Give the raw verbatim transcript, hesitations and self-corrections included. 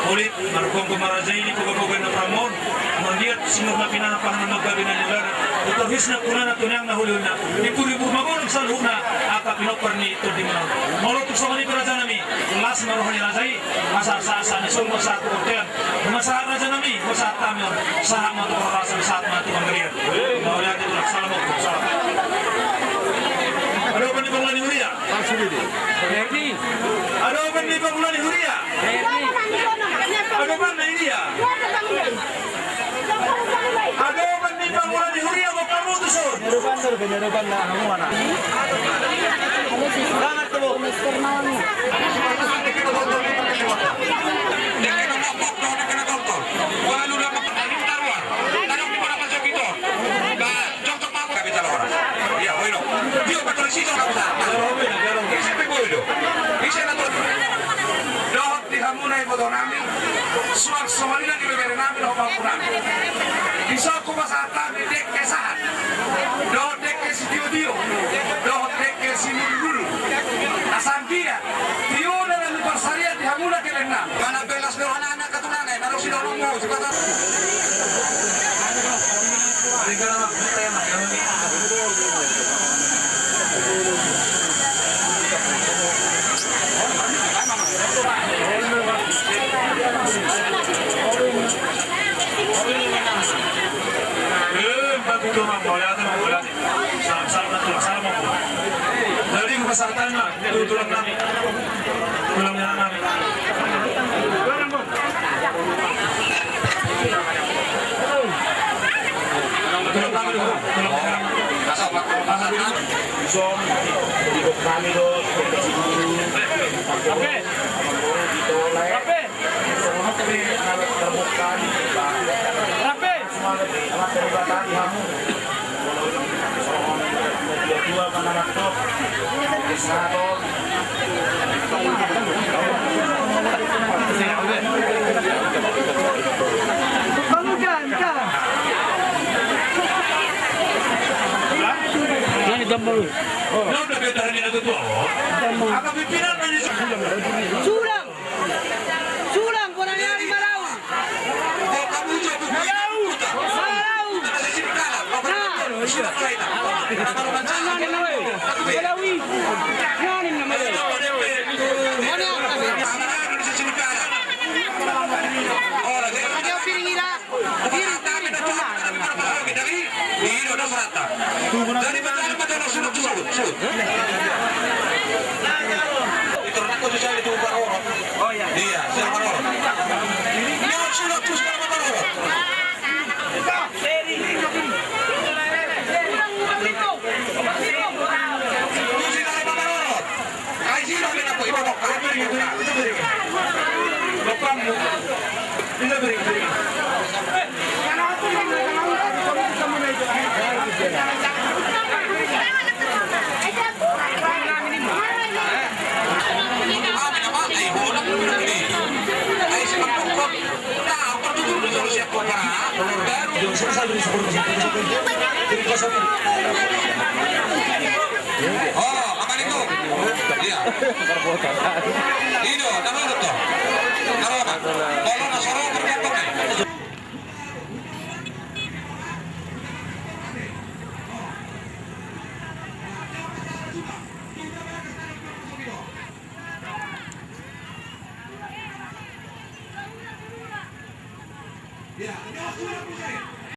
Uli, margomgom ma raja i di pogapoga na pramon, manggiat sinur na pinahan pahanan na gabe na nilana, utor hisna kunana tuniang na holiholina, impur-impur ma godang saluhutna, angka pinompar ni tondimuna. Molo tung songon i pe rajanami, las ma roha ni raja i, asa sahat-sahat ni solu ma sahat tu bontean, nunga sahat rajanami, nunga sahat hami on, sahat ma tu parhorasan, sahat ma tu panggabean. Mauliate, salam, salam. Adopan ni pangula ni huria. Adopan ni pangula ni huria. Adopan na i dia. Adopan ni pangula ni huria, bokkamu tuson. Jongkon ma hamu. Ia, olo. Tio, betul situ, nggak usah. Ise pe boi do. Ise na tutu. Dohot di hamu na ibotonami. Suang songon i na di beberenami dohot pahompunami. Dison hupasahat hami dengke sahat. Dohot dengke sitiotio. Dohot dengke simululu. Asa anggiat tio na lalu parsarian di hamu na kelenna. Mana belas do anak-anak. Salam, salam, tulang, salam, Ompung. Jadi, hupasahat ma tu tulang nami. Tulang nami. Tulang nami, tulang nami. Oke. Oke. Oke. Sulang. Sulang, bona ni ari Malau. Malau. Malau. Na. Na, na, na, na, Malau i. Na, na, na, Malau. Mana? Ada piring ira. Jadi, betul, betul, sudah, sudah, sudah. Itu anak kau susah itu, Pak Roro. Oh, iya. Iya, siapa Roro? Ini sudah, sudah, Pak Roro. Ini sudah, Pak Roro. Oh, apa itu? Iya. Ido, taruh tu. Taruh apa? Kalau nak sorong, berapa?